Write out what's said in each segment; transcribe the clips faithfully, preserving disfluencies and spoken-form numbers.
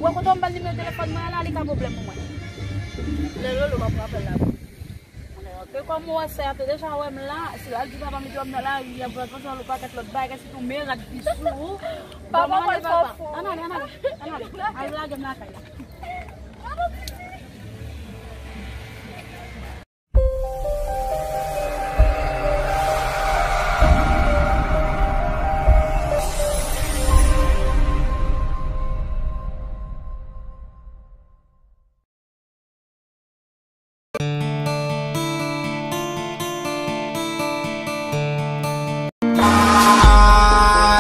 Bon, kote m ba l nimewo telefòn mwen an la, li ka pwoblèm pou mwen. Lè Lolo m ap rapèl la. Ke kòm ou wè sè a te deja wè m la, si l al di papa m li di wè m nan lari, y ap vin panse yon lòt pakèt lòt bagay, sitou mera t vin sou ou. Papa, bon, mwen ale, papa. Ann ale, ann ale, ann ale. Al lage m lakay la.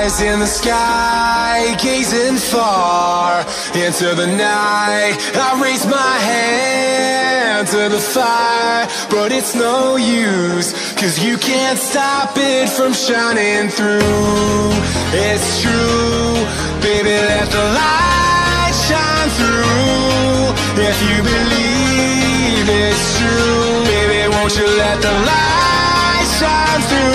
Eyes in the sky, gazing far into the night. I raise my hand to the fire, but it's no use, 'cause you can't stop it from shining through. It's true, baby, let the light shine through. If you believe it's true, baby, won't you let the light shine through?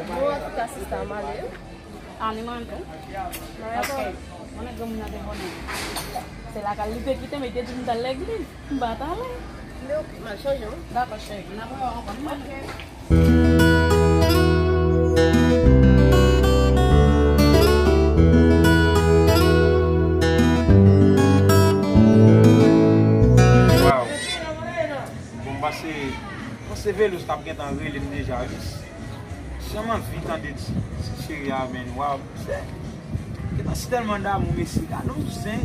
Bon, antouka, sista, m ale. A, ni mwen tou. Paske, mwen nèg granmoun nan te konnen. Se lakay li te kite m, li te di m t al legliz. M pa t ale. Men oke, m al chanje, wi. Dakò, cheri. N ap wè w ankò. Ni mwen tou. Waw. Bon, m panse, m panse Velus t ap gentan rele m deja, wi. Jan m anvi tande ti, ti cheri a, men, waw, misye gentan si tèlman damou, mesye, gade yon zen.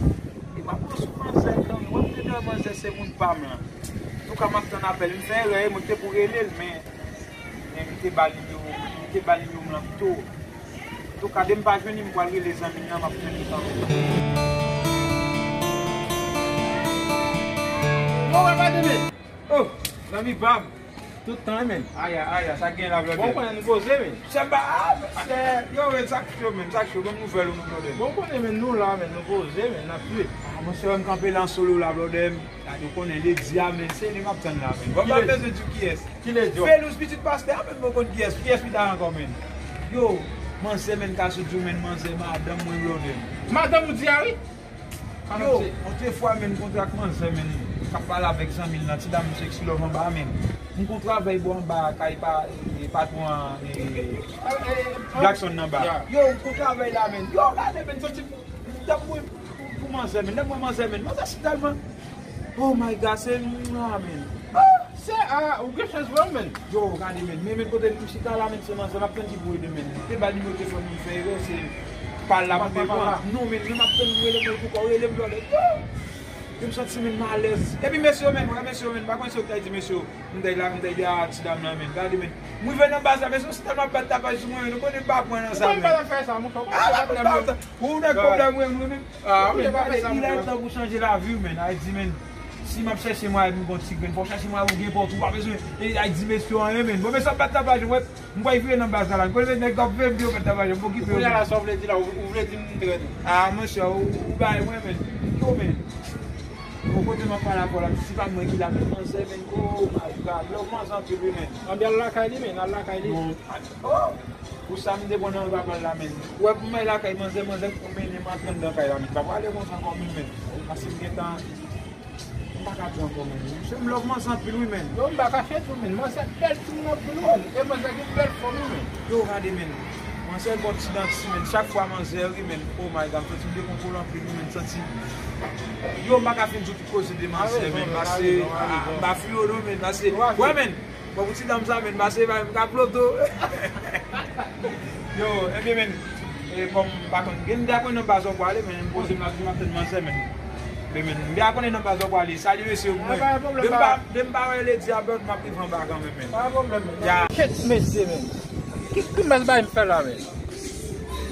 E pa pran sou manzè, non, w ap tande manzè se moun pa m lan. Antouka, m ap tann apèl. M fè erè, mwen te pou rele l, men, men m te ba l nimewo, m te ba l nimewo m lan pito. Antouka, depi m pa jwenn li, m pral rele zanmi m nan, m ap tann li kanmenm. Bon, wè, pa tande. Oh, zanmi pa m. Tout tan, men. Aya, aya, sa k gen la, Blòdè? Bon, konnen nou poze, men. Sèba, a, sè, yo, men, sa k cho, men, sa k cho, ban m nouvèl ou, Blòdè? Bon, konnen, men, nou la, men, nou poze, men, n ap viv. A, monchè, m kanpe la an solo la, Blòdè. Gade, ou konnen, Lady a, men, se li m ap tann la, men. Bon, m pa bezwen di w kiyès. Ki Lady? Velus, pitit pastè a, men, mwen konn kiyès. Kiyès pita ankò, men? Yo, manzè, men, ka sou di w, men, manzè, madanm mwen, Blòdè. Madanm ou di a, wi? Yo, otrefwa, men, m kontre ak manzè, men, k ap pale avèk zanmi l nan, ti dam seksi love anba a, men. M kontre avè l bò anba kay pa, e, patwon an, e, Jackson nan ba. Yo, m kontre avè l la, men. Yo, gade, men, santi m t ap mouri pou, pou manzè, men. Lè m wè manzè, men, manzè si tèlman, oh my God, se mwa, men. Ah! Sè, a, ou gen chans vre, men. Yo, gade, men. Men, men, kote m chita la, men, se manzè m ap tann ki pou ede, men. M te ba l nimewo telefòn, m fè erè, se pa l la pou te pran. Non, men, men m ap tann, rele mwen pou kò, rele m, Blòdè. Yo! Yo, m santi, men, m alèz. Epi mesye yo, men, wè mesye yo, men, m pa konn si yo k ta di mesye yo, m ta la, m ta di a ti dam nan, men. Gade, men. M rive nan baz la, mesye yo, se tèlman bat tapaj sou mwen, men, nou konnen m pa pran nan sa, men. Ou pa fè sa, mon frè, ou pa fè sa. Ou nèg pwoblèm, mwen, mwen, men. Ah, men, pa fè sa, mon frè. Li lè tan pou chanje lavi w, men. Ay di, men, si m ap chèche mwayen pou m gon ti grenn, fò w chèche mwayen pou w gen pòt, ou pa bezwen, e, ay di mesye yo anyen, men. Bon, men sa bat tapaj, mwen, m kwè vire nan baz la, la. M konnen nèg k ap veye m di yo bat tapaj, m okipe yo. Kounye a la, sa w vle di la, ou, ou vle di m trèt ou? Ah, monchè, ou, ou bay mwen, men. Yo, men. Bon, kote m ap pale avè w la, si pa mwen ki la, men, manzè, men, oh my God, love manzè anpil, wi, men. Ann al lakay li, men, al lakay li. Non. Oh! Pou sa m te pran nan papa l la, men. Ou wè pou m al lakay manzè, manzè pou mennen m antre anndan kay la, men. Pa prale konsa ankò, men, men. Paske m gentan, m pa ka di ankò, men. Se m love manzè anpil, wi, men. Yo, m pa kache tou, men. Manzè bèl timoun anpil, wi, men. E manzè gen bèl fòm, wi, men. Yo, gade, men. Manzè gon ti dan ti, men. Chak fwa manzè ri, men. Oh my God, m santi m dekontwole anpil, wi, men. M santi. Yo, m pa ka fin di w tout koze de manzè, men. Pase, ah, m pa filo, non, men. Pase, wè, men. Bon, pou ti dam sa, men, pase, pa, m ka ploto. Yo, ebyen, men, e, kòm m pa konn, gen dakò nan baz w pwale, men, m poze m la, m ap tann manzè, men. Men, men, m dakò nan baz w pwale, salye mesye yo pou mwen. Depi m pa, depi m pa wè Lady a, m ap rive anba kanmenm, men. Pa pwoblèm, men. Ya. Kèt mesye, men. Ki, ki mès bagay m fè la, men?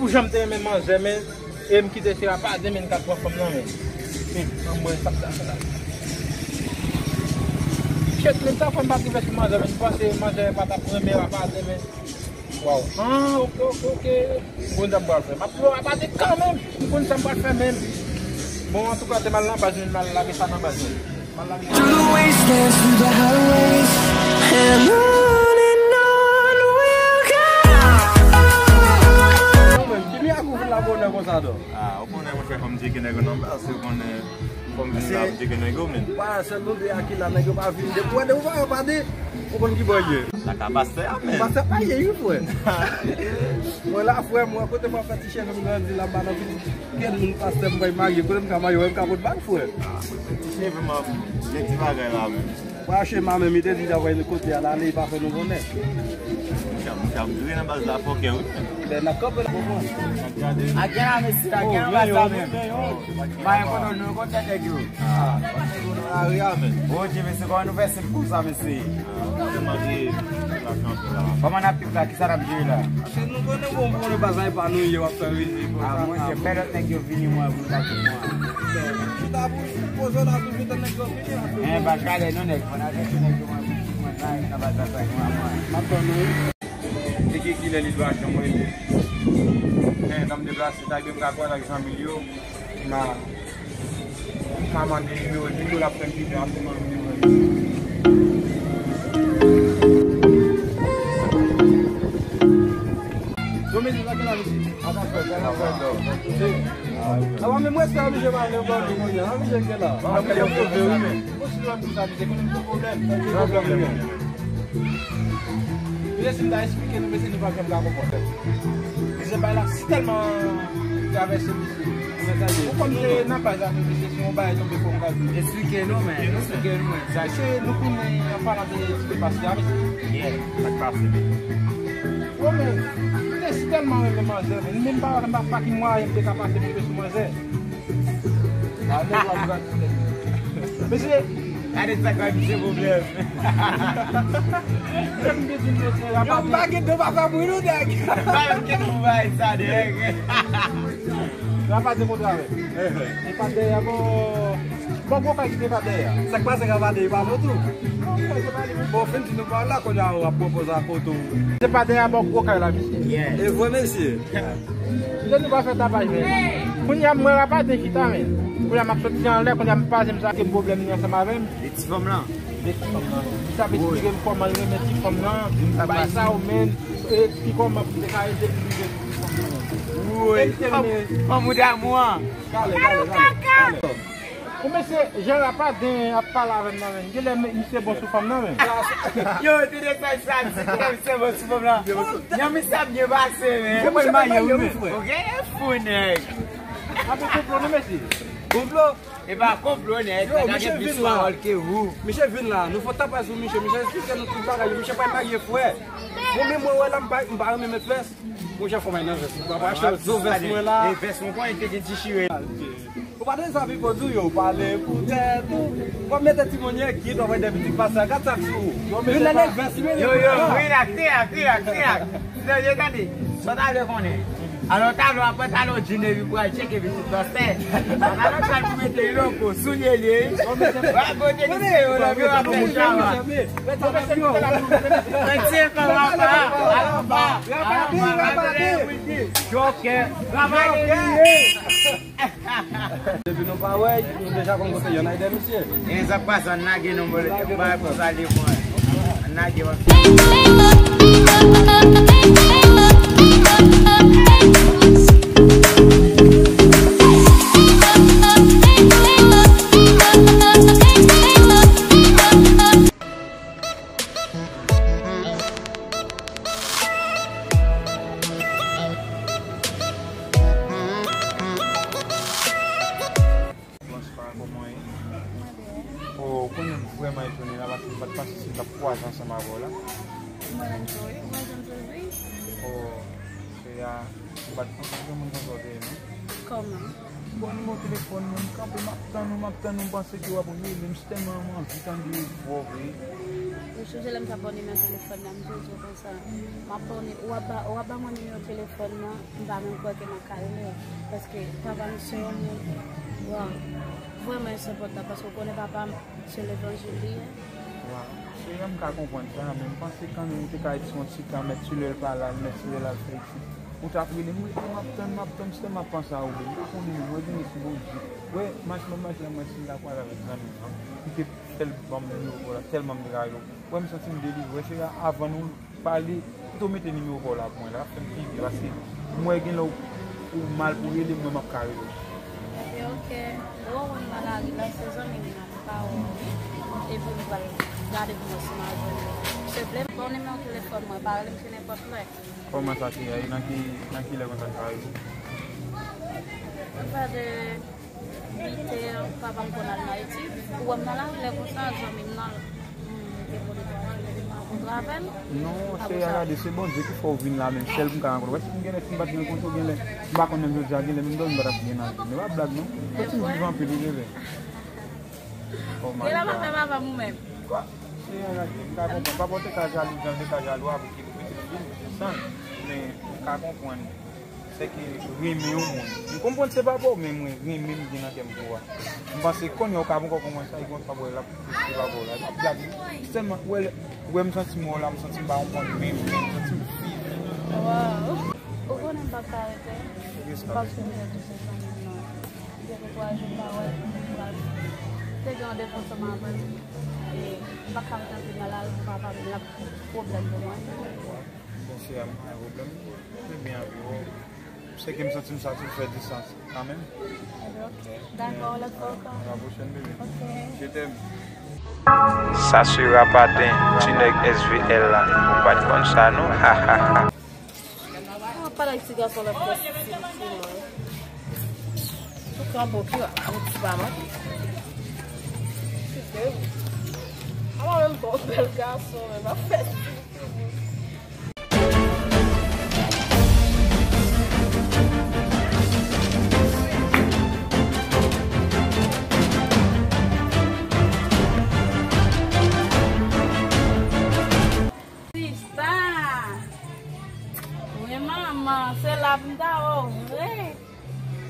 Pou jan m te renmen manzè, men. E m kite se rapazen, men, k ap pran fanm nan, men. Hmm, anmwey, sa m ta fè la. Kèt, men, sa fè m pa t rive sou manzè, men, m panse manzè pa t ap renmen rapazen, men. Waw. Ah, oke, oke, oke. M konn sa m pral fè. M ap pran rapazen kanmenm. M konn sa m pral fè, men. Bon, antouka, se m al nan baz, men, m al lage sa nan baz, men. M al lage sa. Through the wastelands, through the highways, and on and on we'll go. Sa do. Ah, ou konnen, monchè, fò m tcheke nèg yo nan baz, ou konnen, fò m vin la, m tcheke nèg yo, men. Ou pa sèl nou de a ki la, nèg yo pa vin. Depi w wè de ou pa, pa de, ou konn ki bò l ye. La ka pastè a, men. Pastè pa ye, wi, frè. Mwen la, frè, mwen, kote mwen fè ti cheve m grandi la, m pa nan pitit. Kèl moun pastè m bay marye, kote m ka marye, wè m ka pot bag, frè. Ah, ti cheve m ap gen ti bagay la, men. Mwen achte ma menm, li te di l ap voye nou kote a, l ale, li pa fè nou konnen. Mwen ap vire nan baz la fòkè, wi. Lè n ap kanpe la, konprann. A gen la, mesye, a gen la, baz la menm. Ba, e kote nou konn nèg yo. Ah, nou nan lari a, men. Bondye, mesye, kòman nou fè senp konsa, mesye? Ah, nou te mande la kanpe la. Kòman n ap viv la? Kisa n ap jere la? Se nou konnen, bon, bon, nou pa sa, e pa nou ye, w ap fè rezi konsa. Ah, mwen, se bèl lòt nèg yo vini, mwen, pou ta tout mwen. Chita pou poze la, pou chita nèg yo vini. Eh, pa gade, non, nèg, mwen, a chèche nèg yo, mwen, pou mwen, ta, e nan baz la, mwen, mwen. M ap tann nou. Teke kilè li dwe achte mwen li. Men, nan m deplase, ta gen m ka kwaze ak zanmi l yo. Ma, ma mande nimewo l, pito l ap fè m pito, ap fè m nimewo l. Yo, mesye, sa k la, mesye? Ata fè, ata fè, ata fè. Awa, men mwen sa, misye pa vle ban nou kounye a, misye ke la. Misye sove, wi, men. Bon, si nou ap di sa, misye konnen nou pwoblèm. Pwoblèm, wi. Mesye, si m ta esplike nou, mesye, nou pa janm ka konprann. Mesye, bay la si tèlman travèse, mesye. Ou konn se nan baz la, mesye, se yon bagay tonbe fò m ka di. Esplike nou, men. Esplike nou, men. Mesye, nou konnen an palan de ti pastè a, mesye. Yeah, sa k pase, men. Bon, men, m te si tèlman renmen manzè, men, men m pa, m pa, pa ki mwayen m te ka pase m rive sou manzè. Mesye, gade sa k ap misye pwoblèm. Yo, m te di mesye, yo, m pa gen do pa fè bri nou, nèg. Pa menm gen do bay sa, nèg. Rapade kontre avè. E pa dèyè, bon. Bon, gwo kay ki te pa dèyè. Sa k pase, rapade, e pa nou tou. Bon, fin di nou pa la, kounye a, w ap pwopoze a kote w. Se pa dèyè, bon, gwo kay la, mesye. E vre, mesye. Lè nou pa fè tapaj, men. Kounye a, mwen, rapade chita, men. Kounye a, m ap soti anlè, kounye a, m pase, m sa ke pwoblèm li ansanm avè m. E ti fanm lan? E ti fanm lan. Li t ap esplike m kòman l renmen ti fanm lan. Bay sa, ou men, e pi kòman pou m te ka ede l rive sou ti fanm lan. Woy, fanm ou damou an. Kale, kale, kale, kale. Ou mesye, jan rapade ap pale avè m nan, men. Genlè, men, misye bon sou fanm nan, men. Yo, te de sa, sa, misye te misye bon sou fanm nan. Yon misye ap byen pase, men. Ou genyen fou, nèg. Ape konplo, non, mesye. Konplo? E pa konplo, nèg. Yo, misye vin la. Misye vin la. Nou fè tapaj sou misye. Misye esplike nou tout bagay. Misye pral marye, frè. Bon, men mwen wè la, m pa, m pa renmen met vès. Monchè, fò m al nan vès. M pral achte zo vès mwen la. E vès mwen konnen te gen ti chire. Ou pa tande sa Pipo di w, yo, pale pou tèt ou. W ap mete ti monyè kit, w ap wè de pitit pase a, gad sa k sou ou. Vin nan vès, men yo, yo, rilaks, rilaks, rilaks, rilaks. Serye, tande. Sa w ta vle konnen? Alò, talè w ap pran talon djin epi pral tcheke pitit pastè. Talè w pral pou mete loko, soulye li. W ap bote li se yo, lòm yo ap fè chama. Mwen se kòman pa, alò pa, alò pa, jokè, travay li. Depi nou pa wè, nou deja konn kote yonn ay de misye. E sa k pase, ann lage non, mwen, bagay konsa li pran. Ann lage, Bonswa, kòman w ye? O, ou konnen m vrèman etone la, paske m pa t panse si m t ap kwaze ansanm avè w la. Mwen menm tou, wi, mwen menm tou, wi. O, se a, m pa t panse gen moun konsa w te ye, non. Kòman? Bon, nimewo telefòn mwen, m kanpe, m ap tann ou, m ap tann ou, m panse ke w ap rele m, m tèlman anvi tande vwa w vre. Ou sonje lè m t ap ba w nimewo telefòn la, m te di w konsa, m ap ba w ni-, w ap ba, w ap ba mwen nimewo telefòn nan, m pa menm kwè ke m ap ka rele w, paske papa m se yon moun, waw, vrèman enpòtan, paske w konnen papa m se levanjil li ye. Waw, se vre m ka konprann sa, men m panse kanmenm ou te ka ret sou yon ti tan, mèt si lè l pa la, mèt si lè l al fè etid. Ou t ap rele m, rete m ap tann, m ap tann, se m ap panse a ou, men m pa konnen menm, mwen vini sou Bondye. Wè, mache nan mache a, mwen si m ta kwaze avèk zanmi m nan, m te fè l ban m nimewo pa w la, tèlman m te ka rele w. Wè, m santi m delivre, se avan nou pale, kite w mete nimewo pa w la pou mwen la, fè m pi byen, paske m wè gen lè w Ou mal pou rele m, mwen m ap ka rele w. Ebyen, oke. Ou wè m nan lari la, se zanmi m nan, m pa wè w. Epi m pral gade pou mwen si m a jwenn ou. Souple, ban nimewo telefòn mwen, pa rele m sou nenpòt lè. Kòman sa se a? E nan ki, nan ki lè konsa m ka rele w? Anfè de uit è, papa m konn al nan etid. Ou wè m nan lari lè konsa, zanmi m nan, m te vole twa jou, m te rankontre avè l. Non, cheri, gade, se Bondye ki fè w vin la menm, sèl pou m ka rankontre w. Wè, si m genlè, si m pa t rankontre w, genlè, m pa konn menm jodi a, genlè menm dòmi m pa t ap gen nan vi m. E pa blag, non. Fò ti m viv anpil, wi, bebe. Oh my God. E la, pa fè papa m ou menm. Cheri, gade, m ka konprann. Papa w te ka jalou, jan l te ka jalou a pou ki pitit fi l, san, men m ka konprann. Sèke renmen yon moun. M konprann se papa w, men mwen renmen m gen nan kè m pou w a. M panse kounye a w ka poko konprann sa, e konsa w ap wè l ap se papa w la. L ap gade. Sèlman, wè, wè m santi m wè w la, m santi m pa konprann menm, m santi m viv. Wow. Ou konnen m p ap ka rete. Paske m te touche zanmi m nan. M te gen twa jou m pa wè l, m pral te gen yon depo ansanm avè l. E m pa ka rete anpil nan lari pou papa m, l ap pwoblèm pou mwen. Bon, cheri, m pa gen pwoblèm. Trè byen avè w. Sèke m santi m sa tou fè distans kanmenm. Ebyen, oke. Dakò, lòt fwa ankò. A la pwochèn, bebe. Oke. Je t'aime. Sa se Rapaten, ti nèg S V L la. Ou pa t konn sa, non? Ha, ha, ha. Ah, pa nan ti gason la fè stil sou mwen. Sou kanpo ki a, yon ti pa mwen. Kite m. A pa menm bon bèl gason, men m ap fè stil sou mwen. Sista! Wi, manman, se la pou m ta wè w vre.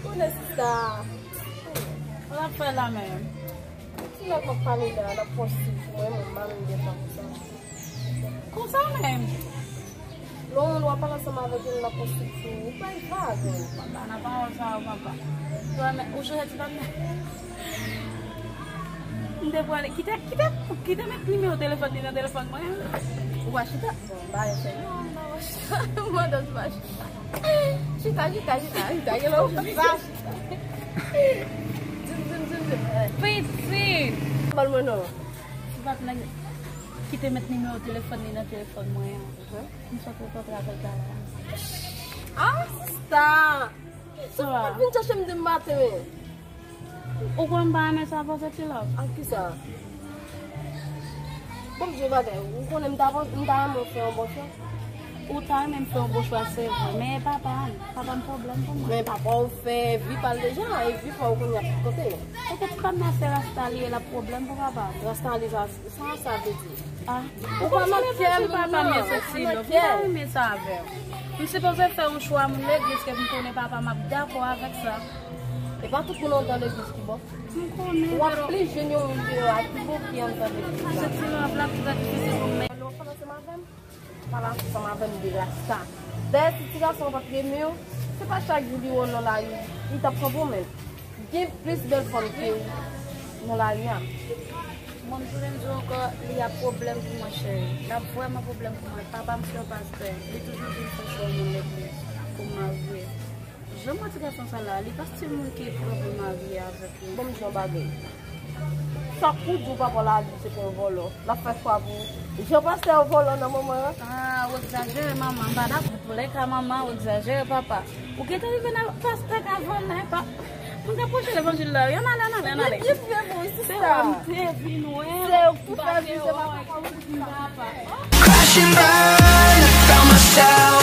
Konnen sista. Sa w ap fè la menm? Ti nèg m ap pale la, l ap pran stil sou mwen, mwen, m pa menm gen tan pou sa. Konsa menm? Lè w wè w ap pale ansanm avèk youn, l ap pran stil sou ou, ou bay vag. Papa, nan pawòl sa yo, papa. Ou wè, men, ou chanje ti papa. M te pran, kite, kite, kite met nimewo telefòn li nan telefòn mwen. Ou pa chita? Bon, m pa yon sèl non, m pa chita. M mande w si w pa chita. Chita, chita, chita, chita. Gen lè w pa chita. Zin, zin, zin, zin. Pitit! Ban mwen non. Ti papa nèg kite met nimewo telefòn li nan telefòn mwen an. Mhm. M sot rankontre avè l talè a. Ah, sista! Sa w pa t vin chèche m demen maten, men. Ou kwè m pa renmen sa, panse ti love? Ak kisa? Bon, m di w bagay, ou konnen m ta, m ta renmen w fè yon bon chwa. Ou ta renmen m fè yon bon chwa, se vre, men e papa m, papa m pwoblèm pou mwen. Men papa w fè vi pa l deja, e vi pa w kounye a kote? Kote ti pa m nan se rasta li ye, l ap pwoblèm pou papa m. Rasta li sa, sa sa vle di? Ah, ou pa nan kè m non, papa m nan, se ti love, m pa renmen sa avè w. M sipoze fè yon chwa moun legliz ke m konnen papa m ap dakò avèk sa. E pa tout moun antre legliz ki bon. M konnen, w ap plis jwenn yon moun deyò a ki bon ki antre legliz la. Se ti love la ki trè difisil pou m, men lè w pale ansanm avè m, pale ansanm avè m de rasta. Dayè, si ti gason an pa t renmen w, se pa chak jou li wè w nan lari, li t ap pran pwomèt. Gen plis bèl fanm ke w nan lari a. Bon, m tounen m di w ankò, li ap pwoblèm pou mwen, cheri. L ap vrèman pwoblèm pou mwen. Papa m se yon pastè. Li toujou di m fò chwa moun legliz pou m marye. Jan m wè ti gason sa la, li pa stil moun ki pran pou marye avèk li. Bon, m di yon bagay. Sa k pou di w papa w la di se pa yon vòlò. L ap fè chwa pou ou. Jan pastè yon vòlò nan moman an. Ah, ou egzajere, manman. M pa dakò. Antoulèka, manman, ou egzajere, papa. Ou gentan rive nan pastè ka vann la, epa. Moun ka preche levanjil la, wi. Ann ale, ann ale, ann ale. Se wè m te vin wè. Se ou ki fè vi, se pa papa w. Crashing by, found myself.